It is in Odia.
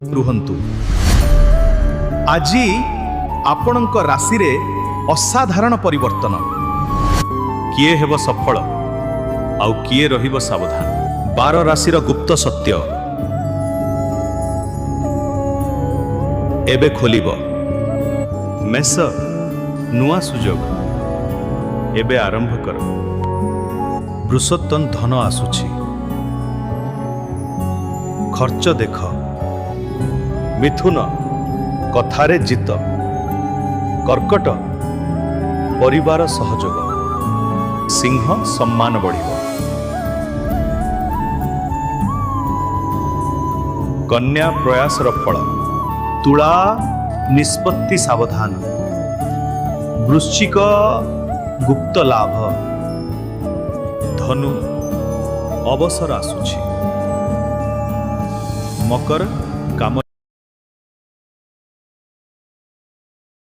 ରୁହନ୍ତୁ। ଆଜି ଆପଣଙ୍କ ରାଶିରେ ଅସାଧାରଣ ପରିବର୍ତ୍ତନ। କିଏ ହେବ ସଫଳ ଆଉ କିଏ ରହିବ ସାବଧାନ? 12 ରାଶିର ଗୁପ୍ତ ସତ୍ୟ ଏବେ ଖୋଲିବ। ମେଷ, ନୂଆ ସୁଯୋଗ ଏବେ ଆରମ୍ଭ କର। ବୃଷତ୍ତନ, ଧନ ଆସୁଛି, ଖର୍ଚ୍ଚ ଦେଖ। ମିଥୁନ, କଥାରେ ଜିତ। କର୍କଟ, ପରିବାର ସହଯୋଗ। ସିଂହ, ସମ୍ମାନ ବଢ଼ିବ। କନ୍ୟା, ପ୍ରୟାସର ଫଳ। ତୁଳା, ନିଷ୍ପତ୍ତି ସାବଧାନ। ବୃଶ୍ଚିକ, ଗୁପ୍ତ ଲାଭ। ଧନୁ, ଅବସର ଆସୁଛି। ମକର,